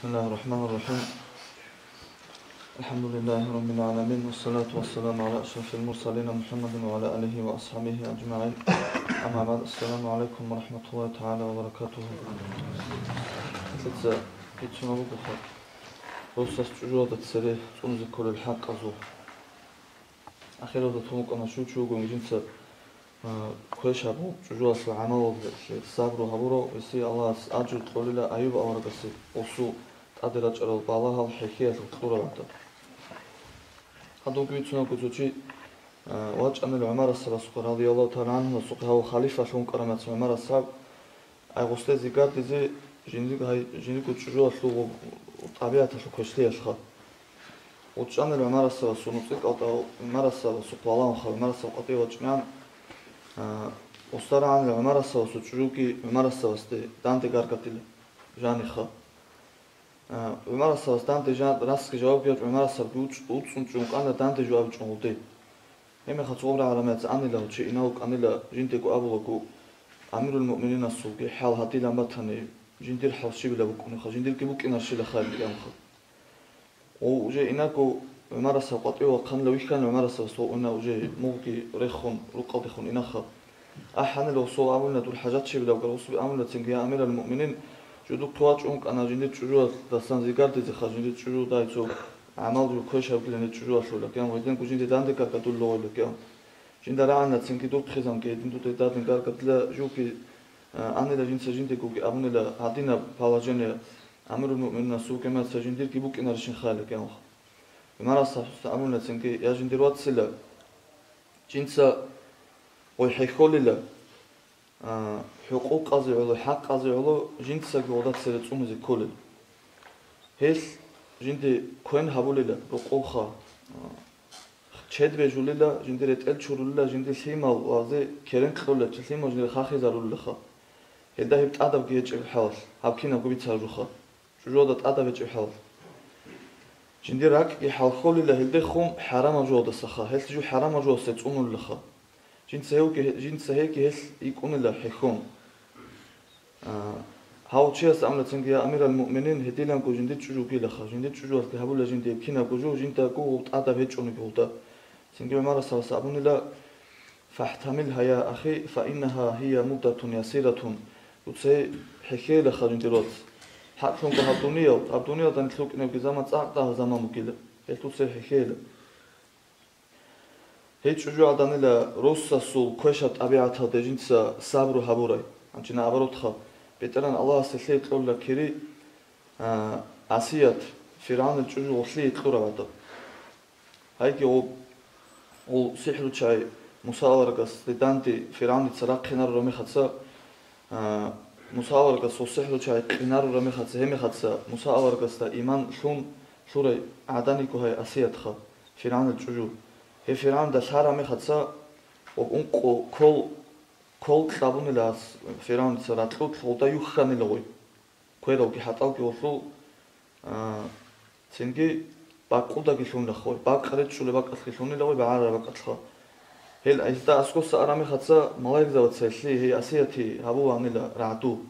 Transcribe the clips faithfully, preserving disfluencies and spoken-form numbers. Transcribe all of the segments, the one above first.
بسم الله الرحمن الرحيم. الحمد لله رب العالمين، والصلاة والسلام على أشرف المرسلين محمد وعلى آله وأصحابه أجمعين. أما بعد، السلام عليكم ورحمة الله تعالى وبركاته. Лъица бицунеб бугоха, росас чӀужуялда цере цӀунизе кколел хӀакъазул. Ахиралда тун вукӀана, щив чи вугони жинца, а, квеш гьабун, чӀужуялъул гӀамалалъе сабру гьабурав, гьесие Аллагьас ажру кьолила Аюб аварагасе, гъосул тӀаде рачӀарал балагьал хӀехьеялъул кьураб гӀадаб. Гьадинги бицунеб буго, цо чи, а, вачӀанила ГӀумар асхӀабасухъе, радияллагьу тагӀала гӀангьуясухъе, гьав халифалъун вукӀараб мехалъ ГӀумар асхӀаб, Ай, гъосда зигардизе жиндир гьай-, жиндирго чӀужуялъул ва тӀабигӀаталъул квешлъиялъха. ВачӀанила ГӀумар асхӀабасул нуцӀикӀалда, ГӀумар асхӀабасухъ балагьунха, ГӀумар асхӀаб къватӀиве вачӀинегӀан, а, гъосда рагӀанила ГӀумар асхӀабасул чӀужуги ГӀумар асхӀабасде данде гаргадила жаниха. А, ГӀумар асхӀабас данде жан-, расги жавабги гьабичӀо, ГӀумар асхӀабги уц-, уцӀцӀун чӀун вукӀана данде жо абичӀого гъолде. Гьеб мехалъ цо гъаб рагӀараб мехалъ анила гьав чи, инав вукӀанила, жиндего абулаго, амирул-муъмининасулги хӀал гьадилан батани, жиндир хӀал щибила букӀунеха, жиндирги букӀинарищила хал кӀиямха. Ва уже инаго ГӀумар асхӀаб къватӀиве вахъанила, вихьана ГӀумар асхӀабас ва уна уже мугъги рехун, рукъалдехун инаха. АхӀанила гъосул абуна, дур хӀажат щибилавгал, гъосби абуна цинги, я амирал-муъминин, жо духъе вачӀун вукӀана жиндир чӀужуялдасан зигардизеха, жиндир чӀужудай цо гӀамал жо квеш гьабгилан гьечӀо жо алъула, кӀиан гъайдинго жинде данде гаргадулев вугила, кӀиан. Жинда рагӀана цинги дурхъизанги гьедин дуда дадин гаргадила жуги, а, анила жинца жиндегоги абунила гьадинаб положение, амирул-муъмининас вугемаца жиндирги букӀинарищин хайила, кӀиан. ГӀумар асхӀабасда абуна цинги, я жиндир вацила, жинца гъой хӀехьолила, а, хӀукъукъазе гӀоло, хӀакъазе гӀоло жинцаги гъода цере цӀунизе кколел. Гьелъ жинде квен гьабулила рукъовха, а, чед бежулила, жиндир ретӀел чурулила, жиндир лъималазе керен кьолила, лъимал жиндир хахизарулилаха. Гьелда гьеб тӀадабги гьечӀеб хӀалалъ, гьаб кинабго бицараб жоха. ЧӀужуялда тӀадаб гьечӀеб хӀалалъ. Жиндир ракӀги хӀалхьолила гьелдехун хӀарамаб жоялдасаха, гьелъ жо хӀарамаб жоялъе цӀунулилаха. Жинца гьевги, жинца гьеги гьелъ йикӀунила хӀехьон. А, гьав чияс амлацинги, я амирал-муъминин, гьедиланго жиндир чӀужугилаха, жиндир чӀужуялъги гьабула жинде кинабго жо, жиндаго гъов тӀадаб гьечӀониги гъолда. Цинги ГӀумар асхӀабас абунила, «ФахӀтамилгьа, я ахи, фаиннагьа гьия муддатун ясиратун». Дуца гьей хӀехьейилаха жиндир вац. ХӀакълъунго гьаб дуниял, гьаб дуниялда нилъ рукӀинебги заман цӀакъ дагьаб заман бугила. Гьелъ дуца гьей хӀехьейила. Гьей чӀужугӀаданила росасул квешаб тӀабигӀаталде жинца сабру гьабурай. Гьанчи наоборотха, БетӀергьан Аллагьас гьелъие кьолила кири, а, Асият, ФиргӀавнил чӀужу гъолъие кьураб гӀадаб. Гьайги гъоб, гъол сихӀручагӀи Муса аварагасде данде ФиргӀавница рахъинарураб мехаца, а, Муса аварагас гъол сихӀручагӀи къинарураб мехаца, гьеб мехаца Муса аварагасда иман лъун лъурай гӀадан йиго гьай Асиятха, ФиргӀавнил чӀужу. Гьеб ФиргӀавнда лъараб мехаца гъоб ункъо кол, кол кьабунила гьас ФиргӀавница ракьулъ, гъолда юхьанила гъой. Квералги хӀатӀалги гъолъул, а, цинги бакъулдаги лъунила гъой, бакъ речӀчӀулеб бакӀалъги лъунила гъой, багӀарараб бакӀалъха. Гьел гьезда аскӀоса араб мехаца малаикзабаца гьелъие, гьей Асиятие гьабуланила рагӀду.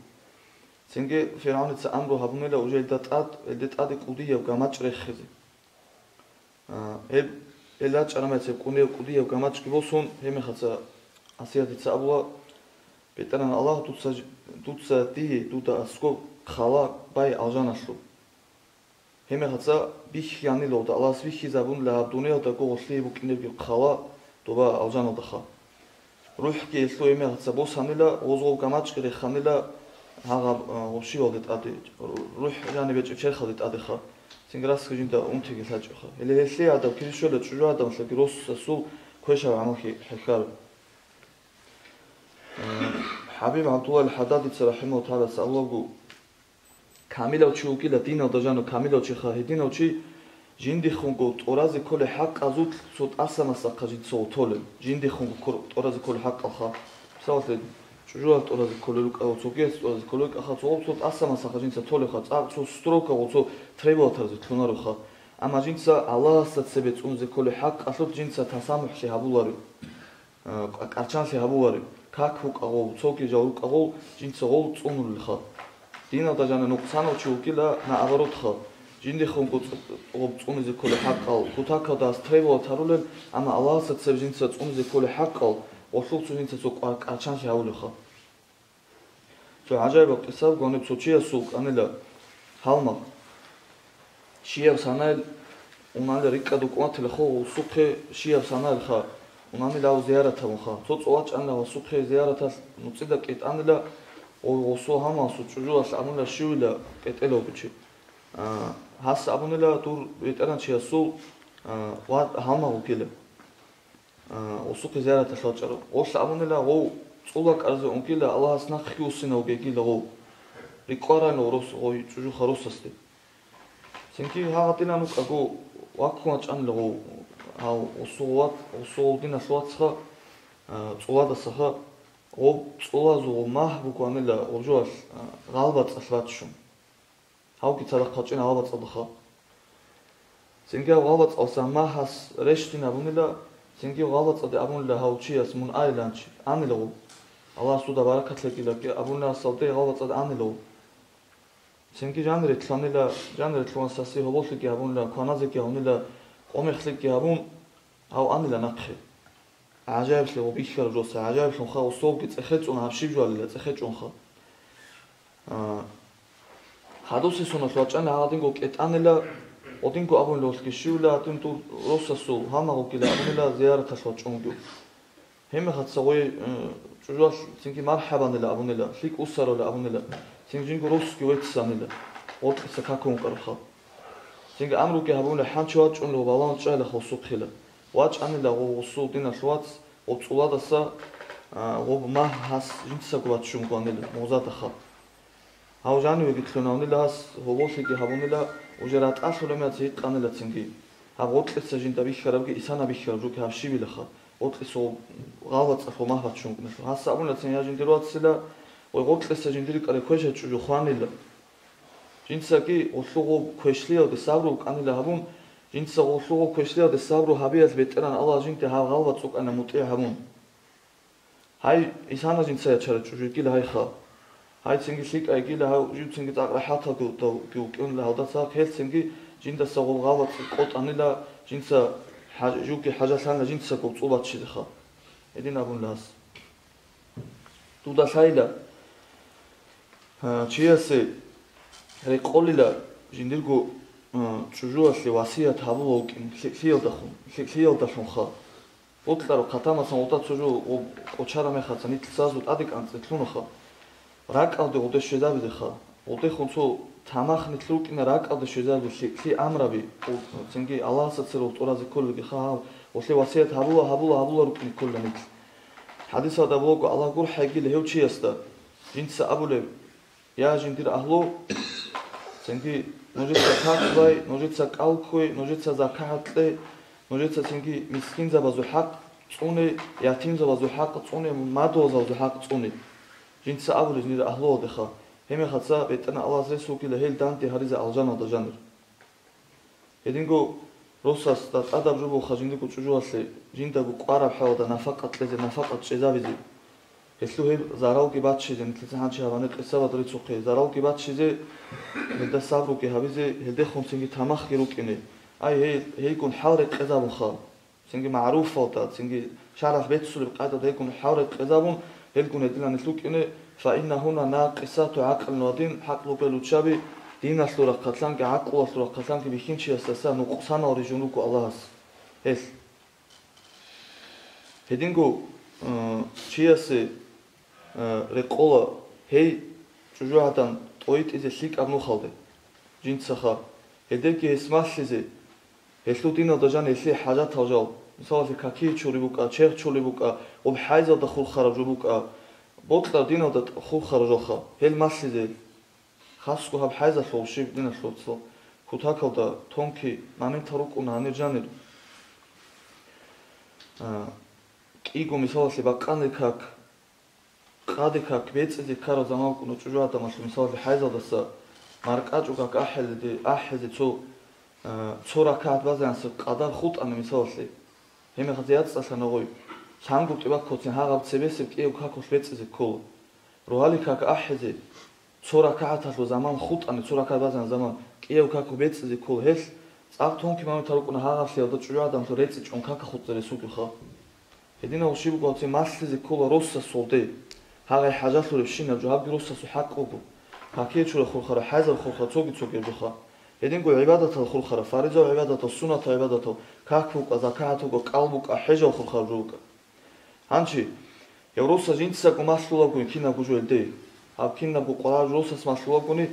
Цинги ФиргӀавница амру гьабунила уже гьелда тӀад, гьелде тӀаде кӀудияб гамачӀ рехизе. А, гьеб, гьел рачӀараб мехалъ кӀудияб, кӀудияб гамачӀги босун, гьеб мехаца Асиятица абула, БетӀергьан Аллагь, дуца ж-, дуца дие, дуда аскӀоб хала бай алжаналъул. Гьеб мехаца бихьанила гъолда, Аллагьас бихьизабунила гьаб дуниялда гъолъие букӀинебги хала доба алжаналдаха. РухӀги гьелъул гьеб мехаца босанила, гъозгъоб гамачӀги реханила гьагъаб, а, гъоб щивалде тӀаде, ру-, рухӀ жаниб гьечӀеб черхалде тӀадеха, цинги расги жинда унтиги лъачӀеха. Гьеле гьелъие гӀадаб кири щвела чӀужу гӀадамалъаги росасул квешаб гӀамалги хӀехьараб. А, ХӀабиб ГӀабдуллагь ал-ХӀаддадица, рахӀимагьуллагьу тагӀала, абулеб буго, Камилав чи вукӀила диналда жанив, камилав чиха, гьединав чи жиндихунго тӀуразе кколей хӀакъазулъ цо тӀаса масахъа жинца гъов толел, жиндихунго ккор-, тӀуразе кколей хӀакъалха. Мисалалъе, чӀужуялъ тӀуразе кколел рукӀа, цогияс тӀуразе кколел рукӀаха, цо гъов цо тӀаса масахъа жинца толевха, цӀакъ цо строкаго, цо требоватарзе лъунароха. Амма жинца Аллагьасда цебе цӀунизе кколей хӀакъалъулъ жинца тасамухӀлъи гьабуларо. А, къа-, къарчанлъи гьабуларо. Как вукӀа гъов, цоги жал рукӀа гъов, жинца гъов цӀунулелха. Диналда жанир нукъсанав чи вукӀила, наоборот-ха, жиндихъунго цӀ-, гъоб цӀунизе кколеб хӀакъал, кутакалда гьас требовать гьарулел, амма Аллагьасда цебе жинца цӀунизе кколеб хӀакъал, гъолъул цо жинца цо кӀва-, кӀарчанлъи гьавулевха. Цо гӀажаибаб къиса буго, гьаниб цо чиясул вукӀанила гьалмагъ. Щияб санайл унанила рикӀкӀад вукӀун ватила хо гъосухъе, щияб санайл ха, унанила гьав зияратабун ха. Цо цо вачӀанила гъосухъе зияраталъ нуцӀида кӀетӀанила, гъо-, гъосул гьалмагъасул чӀужуялъ абунила щивила къетӀелавго чи. А, гьас абунила дур ветӀеран чиясул, а, ва гьалмагъ вукӀила. А, гъосухъе зияраталъ вачӀарав. Гъолъ абунила гъов цӀула кӀарзе ункила, Аллагьас нахъги вуссинав вугегила гъов. Рикъварайна гъов рос-, гъой чӀужуха росасде. Цинги гьагъадинан вукӀаго ваккун вачӀанила гъов, гьав гъосул ват-, гъосул диналъ вацха, а, цӀуладасаха, гъов цӀулазул гъов магь бугоанила гъов жоялъ, а, гъалбацӀалъ ваччун. Гьавги цадахъ гьачӀина гъалбацӀалдаха. Цинги гьав гъалбацӀалъа магьас рещтӀин абунила, цинги гъалбацӀалде абунила гьав чияс мун айиланчи, анила гъуб. Аллагьас дуда баракат лъегилаги абунила гьасалде гъалбацӀалде анила гъуб. Цинги жанире лъанила, жанире лъугьан саси гьоболлъиги гьабунила, кваназеги гьавнила, къомехлъиги гьабун, гьав анила нахъе. ГӀажаиблъи гъуб бихьараб жоса, гӀажаиблъунха, усолги цӀехе цӀуна гьаб щиб жуалила, цӀехе чӀунха. А, хадусе соналъ вачӀана гьадинго кӀетӀанила, гъодинго абунила гьолъги щивла, гьадин дур росасул гьамагъукила абунила зияраталъ вачӀунги. Гьемихъаца гъой, э, чӀужуялъ цинги мархӀабанила абунила, лъикӀ усарала абунила, цинги жинго росги веццанила, гъоркьиса какун вукӀараб хал. Цинги амруги гьабунила, хӀанчи вачӀунила ва балагьун чӀайилахъ гъосухъила. ВачӀанила гъо-, гъосул диналъ вац, гъоб цӀуладаса, а, гъоб магь гьас жинцаго ваччун гванила, мугъзадаха. Гьав жанивеги лъунавнила гьас, гьоболлъиги гьабунила, уже ратӀалъулеб мехалъ гьикъанила цинги. Гьаб гъоркьиса жинда бихьарабги исана бихьараб жуги гьаб щибилаха, гъоркьиса гъоб гъалбацӀалъул магь ваччун вукӀиналъул. Гьас абунила цин, я жиндир вацила, гъой гъоркьиса жиндир рикӀкӀарай квешай чӀужу хванила. Жинцаги гъолъул гъоб квешлъиялде сабру букӀанила гьабун, жинца гъолъул гъоб квешлъиялде сабру гьабиялъ БетӀеран Аллагь жинде гьаб гъалбацӀ букӀана мутӀигӀ гьабун. Гьай, исана жинца ячарай чӀужуйгила гьайха. Гьай, цинги лъикӀайгила гьав, жив цинги цӀакъ рахӀаталгутавги вукӀунила гьалда цахъ, гьел цинги жиндаса гъоб гъалбацӀ къотӀанила, жинца хӀаж-, живги хӀажалъанила жинцаго цӀул баччизеха. Гьедин абунила гьас. Дуда лъайла, а, чиясе рекъолила жиндирго, а, чӀужуялъе васият гьабула вукӀин, лъикӀлъиялдахун, лъикӀлъиялдалъунха. Бокьараб хъатамасан гъода цо жо гъоб къочараб мехалъ нилъ сазу тӀаде кӀанцӀе лъунаха. РакӀалде гъоде щвезабизеха. Гъодехун цо тамах нилъ рукӀина ракӀалде щвезаби лъи-, лъи амраби, цинги Аллагьасда церал тӀуразе кколелги ха гьав, гъолъе васият гьабула, гьабула, гьабула рукӀине ккола нилъ. ХӀадисалда буго, Аллагь гурхӀайгила гьев чиясда, жинца абулеб, я, жиндир агьлу, цинги нужеца как бай, нужеца кӀал кквей, нужеца закагӀат кье, нужеца цинги мискинзабазул хӀакъ цӀуне, ятимзабазул хӀакъ цӀуне, мадугьалзабазул хӀакъ цӀуне. Жинца абулеб жиндир агьлуялдеха, гьемехаца БетӀеран Аллагьас рес вугила гьел данде гьаризе алжаналда жанир. Гьединго росасда тӀадаб жо буха жиндирго чӀужуялъе, жиндаго кӀвараб хӀалда нафакъа кьезе, нафакъа чӀезабизе. Гьелъул гьеб заралги баччизе, нилъеца гьанже гьабани къисабад рицухъе, заралги баччизе, гьелда сабруги гьабизе, гьелдехунцинги тамахги рукӀине. Ай, гьей, гьейгун хӀал рекъезабунха. Цинги магӀруфалда, цинги шаргӀалъ беццулеб къайдада гьелгун хӀал рекъезабун, гьелгун гьединани лъукӀине, фаиннагьунна накъисату гӀакълин ва дин, хӀакълу белуччаби, диналъул рахъалъанги гӀакълуялъул рахъалъанги бихьинчиясдаса нукъсанал рижун руго Аллагьас. Гьелъ. Гьединго, э, чиясе, э, рекъола гьей чӀужугӀадан тӀойтӀизе лъикӀаб нухалде, жинцаха, гьелдеги гьес малъизе, гьелъул диналда жан гьелъие хӀажатал жал, мисалалъе, какие чури букӀа, чегь чули букӀа, гъуб хӀайзалда хурхараб жо букӀа, бокьар диналда хурхараб жалха, гьел малъизе. Хасго гьаб хӀайзалъул щиб диналъул цо кутакалда тонкий моментал рукӀуна гьанир жанир. А, кӀиго, мисалалъе, бакъанил как, къаде как бецӀизе ккарал заман букӀуна чӀужугӀадамалъул, мисалалъе, хӀайзалдаса маркӀачӀул как ахӀизе, ахӀизе цо, а, цо ракагӀат базегӀанасеб къадар хутӀана, мисалалъе. Гьемехазе яцӀцӀалъана гъой. ЛъангутӀи баккоцин гьагъаб цебесеб кӀияб какулъ бецӀизе ккола. Рогьалил как ахӀизе, цо ракагӀаталъул заман хутӀани, цо ракагӀат базегӀан заман кӀияв каку бецӀизе ккола гьелъ, цӀакъ тонкий моментал рукӀуна гьагъаблъиялда чӀужугӀадан лъо рецӀичӀун кака хутӀизе ресуги хал. Гьединав щиб бугоцин малъизе ккола росасулде, гьагъай хӀажалъуребщинаб жо гьабги росасул хӀакъ буго. Какие чура хурхара, хӀезаб хурхара, цоги-цогияб жоха. Гьединго гӀибадатал хурхара, фаризал гӀибадатал, суннатал гӀибадатал, как букӀа, закагӀат букӀа, кӀал букӀа, хӀежал хурхараб жо букӀа. Гьанчи, гьев росас жинцаго малъулабгойин кинабго жо гьелде. Гьаб кинабго къварагӀ росас малъулабгони,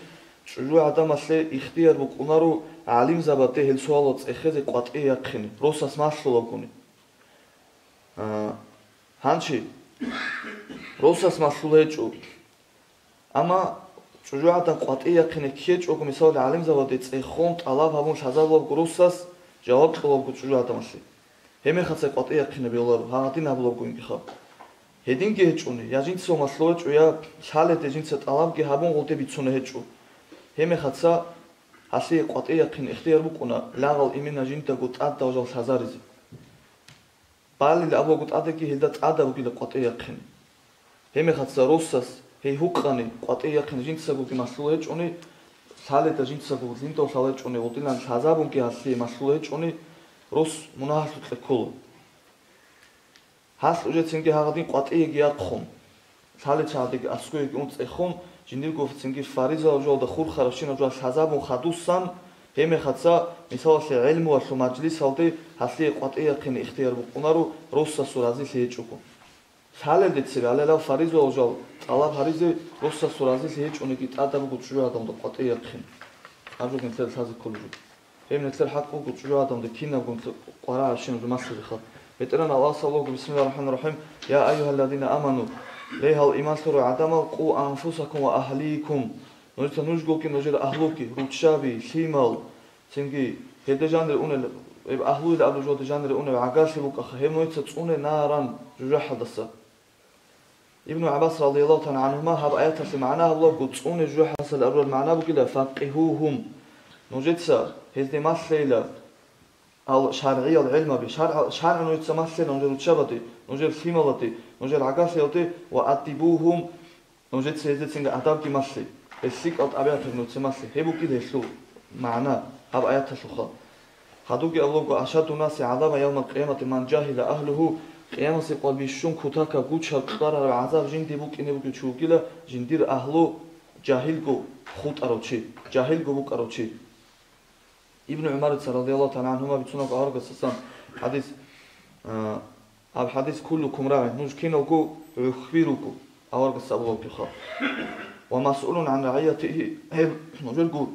чӀужугӀадамалъе ихтияр букӀунаро гӀалимзабаде гьел суалал цӀехезе къватӀие яхъине, росас малъулабгони. А, гьанчи, росас малъула гьечӀо. Амма чӀужугӀадан къватӀие яхъине ккечӀого, мисалалъе, гӀалимзабаде цӀехон тӀалаб гьабун лъазабулабго росас жаваб кьолабго чӀужугӀадамалъе, гьебмехалъ цай къватӀие яхъине бегьуларо, гьагъадин гьабулабгоинги хаб. Гьединги гьечӀони, я жинцав малъула гьечӀо, я лъаледе жинца тӀалабги гьабун гъолде бицуна гьечӀо. Гьебмехалъ гьалъие къватӀие яхъин ихтияр букӀуна, лагъал имина жиндаго тӀадав жал лъазаризе. Балил абулаго тӀадеги гьелда тӀадаб бугила къватӀие яхъин. Гьебмехалъ росас гьей гьукъани къватӀие яхъин жинцагоги малъула гьечӀони, лъаледа жинцаго лъиндал лъала гьечӀони, гъудилан лъазабунги гьалъие малъула гьечӀони, рос мунагьалъукье ккола. Гьалъ уже цинги гьагъадин къватӀиеги яхъун, лъалечагӀадеги аскоеги ун цӀехун, жиндирго цинги фаризалаб жоялда хурхарабщинаб жо лъазабун хадусан, гьебмехалъ, мисалалъе, гӀелмуялъул мажлисалде гьалъие къватӀие яхъине ихтияр букӀунаро, росасул разилъи гьечӀого. Лъалелде цебе, гьалелал фаризалаб жал тӀалаб гьаризе росасул разилъи гьечӀониги тӀадаб буго чӀужугӀадамда къватӀие яхъин. Абжугин лъел лъазе кколеб жо. Гьеб нилъер хӀакъ буго чӀужугӀадамда кинабгун къварагӀабщинаб жо малъизехъа. БетӀергьан Аллагьас абулаго, бисмиллагьир рахӀманир рахӀим, я айюгьалладина аману, ле, гьал иман лъурал гӀадамал, къу анфусакум ва агьликум, нужеца нужгоги нужер агьлуги, руччаби, лъимал, цинги гьелде жанире унел, гьеб агьлуйилан абулеб жоялде жанире унеб гӀагарлъи букӀаха, гьеб нужеца цӀуне наран жужахӀалдаса. Ибну ГӀаббас радияллагьу тагӀала гӀангьума гьаб аяталъе магӀна гьабулаго, цӀуне жужахӀалдаса абураб магӀна бугила, факъигьугьум, нужеца гьезде малъейила ал шаргӀиял гӀелмаби, шаргӀ-, шаргӀ нужеца малъейила нужер руччабаде, нужер лъималаде, нужер гӀагарлъиялде, ва аддибугьум, нужеца гьезецинги адабги малъе, гьел лъикӀал тӀабигӀатги нужеца малъе. Гьеб бугила гьелъул магӀна гьаб аяталъухъа. Гьадубги абулаго, ашадду наси гӀазабан явмал къиямати ман жагьила агьлугьу, къиямасеб къоялда бищун кутакаб гучаб кьварараб гӀазаб жинде букӀине бугев чи вугила, жиндир агьлу жагьилго хутӀарав чи, жагьилго букӀарав чи. Ибну ГӀумарица радияллагьу тагӀала гӀангьума бицунаго аварагасдасан хӀадис, а, аб хӀадис: «Куллукум рагӀин», нуж киналго гӀухьби руго, аварагас абулаб бугеха. «Ва масъулун гӀан рагӀиятигьи», гьеб нужерго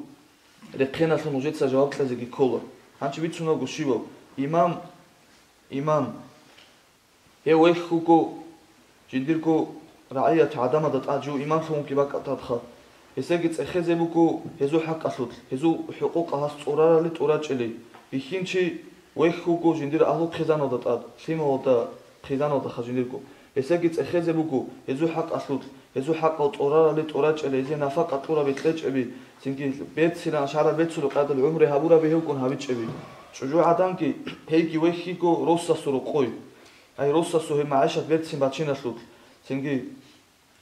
рехъеналъул нужеца жаваб кьезеги ккола. Гьанчи бицунаго щибаб? Имам, имам, гьев вехь вуго, жиндирго рагӀият гӀадамазда тӀад жив имамлъун вугеб бакӀалдадха. Гьесдаги цӀехезе буго гьезул хӀакъалъулъ, гьезул хӀукъукъал гьас цӀурарали тӀурачӀели. Бихьинчи вехь вуго жиндир агьлу хъизаналда тӀад, лъималалда, хъизаналдаха жиндирго. Гьесдаги цӀехезе буго гьезул хӀакъалъулъ, гьезул хӀакъал тӀурарали тӀурачӀели, гьезие нафакъа кьураб кьечӀеби, цинги берцинаб шаргӀалъ беццулеб къайдал гӀумру гьабураби гьевгун гьабичӀеби. ЧӀужугӀаданги гьейги вехь йиго росасул рокъой. Ай, росасул гьеб магӀишат берцин бачиналъулъ, цинги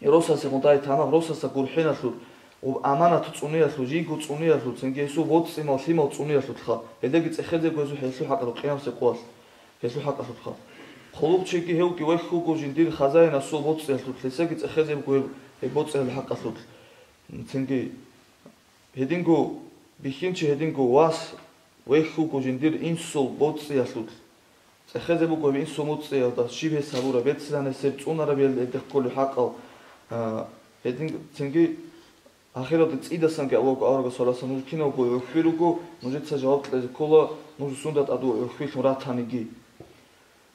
росасе гъундай тамагъ, росаса гурхӀиналъулъ, ва аманат цӀуниялъулъ, жийго цӀуниялъулъ, цинги гьесул боцӀцӀимал лъимал цӀуниялъулъха, гьелдаги цӀехезе буго гьезул хӀакъалъулъ, къиямасеб къоялъ гьелъул хӀакъалъулъха. Хъулухъчиги гьевги вехь вуго жиндир хазаинасул боцӀцӀиялъулъ, гьесдаги цӀехезе буго гьеб, гьеб боцӀиялъул хӀакъалъулъ. Цинги Гьединго бихьинчи, гьединго вас вехь вуго жиндир инсул боцӀиялъулъ. ЦӀехезе буго гьеб инсул боцӀиялда щиб гьес гьабураб, берцинаб гьесие цӀунараб гьел гьелде кколеб хӀакъал. А, гьедин цинги ахиралде цӀидасанги Аллагьас аварагас саллаллагьу гӀалайгьи ва саллам, нуж киналго гӀухьби руго, нужеца жаваб кьезе ккола, нуж сунда тӀад гӀухьбилъун ратаниги.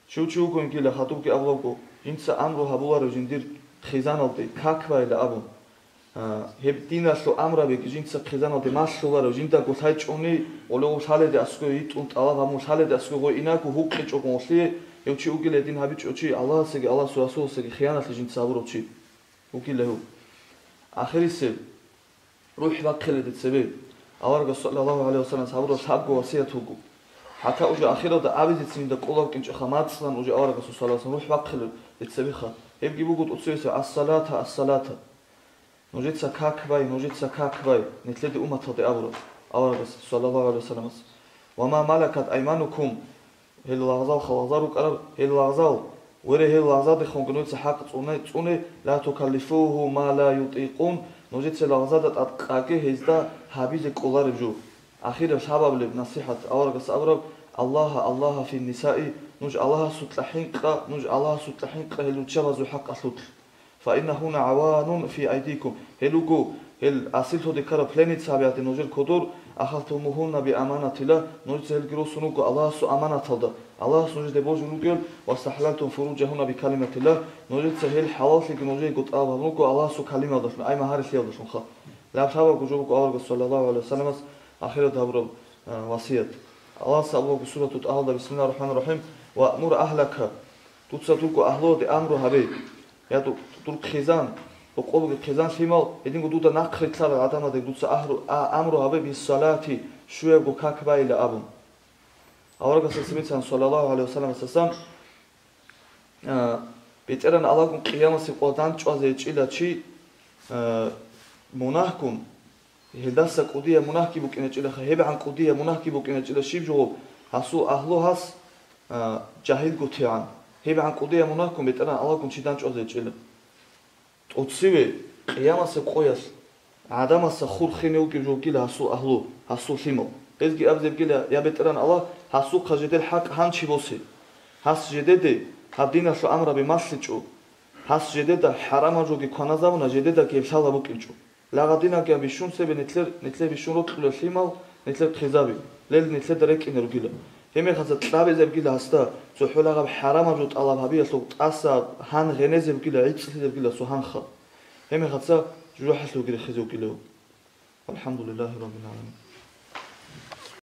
Чи-, чи вугонгила хадубги абулаго, жинца амру гьабуларо жиндир хъизаналде, как байила абун. А, гьеб диналъул амрабиги жинца хъизаналде малъуларо, жиндаго лъайчӀони, гъоло лъаледе аскӀове йитӀун тӀалаб гьабун, лъаледе аскӀове гъой инаго гьукъичӀого гъолъие, гьев чи угила дин гьабичӀо чи, Аллагьасеги Аллагьасул Расуласеги хиянатлъи жинца гьабурав чи вугила гьев. Ахирисеб. РухӀ бахъиледе цебе. Аварагас саллаллагьу гӀалайгьи ва саллам гьабураб лъабго васият вуго. ХӀатта уже ахиралда абизецин жинда кӀолеб букӀинчӀоха мацӀалъан уже аварагасул саллаллагьу гӀалайгьи ва саллам рухӀ бахъиледе цебеха. Гьебги буго тӀоцевесев: «Ас-салата, ас-салата». Нужеца как бай, нужеца как бай, нилъеде умматалде абура аварагас, саллаллагьу гӀалайгьи вассаламас. Ва ма малакат айманукум, гьел лагъзал, ха лагъзал рукӀараб, гьел лагъзал, вере, гьел лагъзалдехунги нужеца хӀакъ цӀуне, цӀуне, ла тукаллифугьу ма ла ютӀикъун, нужеца лагъзалда тӀад къаге гьезда гьабизе кӀолареб жо. Ахираб лъабабилеб насихӀат аварагас абураб: Аллагьа, Аллагьа фи ннисаи, нуж Аллагьасукьа хӀинкъа, нуж Аллагьасукьа хӀинкъа гьел руччабазул хӀакъалъулъ. Фаиннагьунна гӀаванун фи айдикум. Гьел руго, гьел асирлъуде ккараб пленница гьабиялде нужер кодор, ахазтумугьунна биаманатиллагь, нужеца гьелги росун руго Аллагьасул аманаталда. Аллагьас нужеде божун ругел, вастахӀлалтум фуруджагьунна бикалиматиллагь, нужеца гьел хӀалаллъиги нужеего тӀалаб гьабун руго Аллагьасул калимаялдалъун, ай магьарилъиялдалъунха. Лаб лъабабго жо буго аварагас, саллаллагьу гӀалайгьи вассаламас, ахират гьабураб, а, васият. Аллагьас абулаго сурату ТӀагьалда: «Бисмиллагьир рахӀманир рахӀим. Ваъмур агьлака». Дуца дурго агьлуялде амру гьабе. Я ду-, дур хъизан, рокъобги хъизан лъимал, гьединго дуда нахъ рилълъарал гӀадамалде дуца агьру-, а-, амру гьабе: «Биссалати», щуябго как байила абун. Аварагас гьесие бицана, саллаллагьу гӀалайгьи вассаламасасан, а, БетӀеран Аллагьгун къиямасеб къо данчӀвазе гьечӀила чи, а, мунагьгун, гьелдаса кӀудияб мунагьги букӀиначӀилаха, гьебгӀан кӀудияб мунагьги букӀиначӀила щиб жо гьеб, гьасул агьлу гьас, а, жагьилго тегӀан. ГьебгӀан кӀудияб мунагьгун БетӀеран Аллагьгун чи данчӀвазе гьечӀила. ТӀоцеве, къиямасеб къоялъ, гӀадамаса хур хине вугев жо вугила гьасул агьлу, гьасул лъимал. Гьезги абизе бугила: «Я БетӀеран Аллагь, гьасухъа жедер хӀакъ гьанчи босе. Гьас жедеде гьаб диналъул амраби малъичӀо. Гьас жедеда хӀарамал жоги кваназабуна, жедеда гьеб лъала букӀинчӀо. Лагъадинагиан бищун цебе нилъер, нилъер бищун рокьула лъимал, нилъер хъизаби, лел нилъеда рекӀине ругила». Гьебмехалца кьабизе бугила гьасда, цохӀо лагъаб хӀарамаб жо тӀалаб гьабиялъул тӀаса гьан гъенезе бугила, гӀицӀлъизе бугила цо гьанха. Гьебмехалца жужахӀалъувги рехизе вугилев. ВалхӀамдулиллагьи раббил гӀаламин.